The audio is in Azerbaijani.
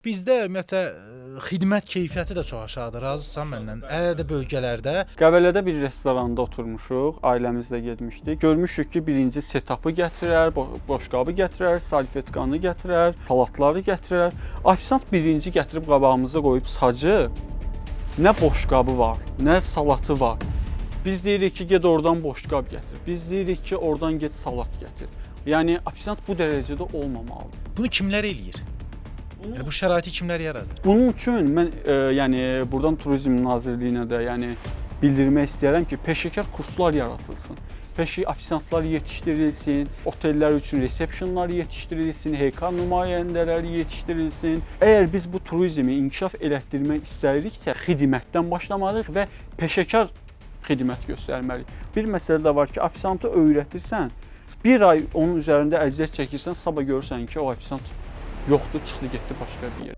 Bizdə ümumiyyətlə xidmət keyfiyyəti də çox aşağıdır. Razısan məndən? Hələ də bölgələrdə. Qəbələdə bir restoranda oturmuşuq, ailəmizlə getmişdik. Görmüşük ki, birinci setapı gətirər, boşqabı gətirər, salfetkanı gətirər, salatları gətirər. Ofisiant birinci gətirib qabağımıza qoyub sacı, nə boşqabı var, nə salatı var. Biz deyirik ki, get oradan boşqab gətir. Biz deyirik ki, oradan get salat gətir. Yəni ofisiant bu dərəcədə olmamalıdır. Bunu kimlər eləyir? Yəni bu şəraiti kimlər yaradır? Bunun üçün mən yəni burdan Turizm Nazirliyinə də yəni bildirmək istəyirəm ki, peşəkar kurslar yaradılsın. Peşə ofisiantlar yetişdirilsin, otellər üçün resepşnlar yetişdirilsin, HK nümayəndələri yetişdirilsin. Əgər biz bu turizmi inkişaf elətdirmək istəyiriksə, xidmətdən başlamalıyıq və peşəkar xidmət göstərməliyik. Bir məsələ də var ki, ofisiantı öyrədirsən, bir ay onun üzərində əziyyət çəkirsən, sabah görürsən ki, o ofisiant yoxdur, çıxdı getdi başqa bir yerə.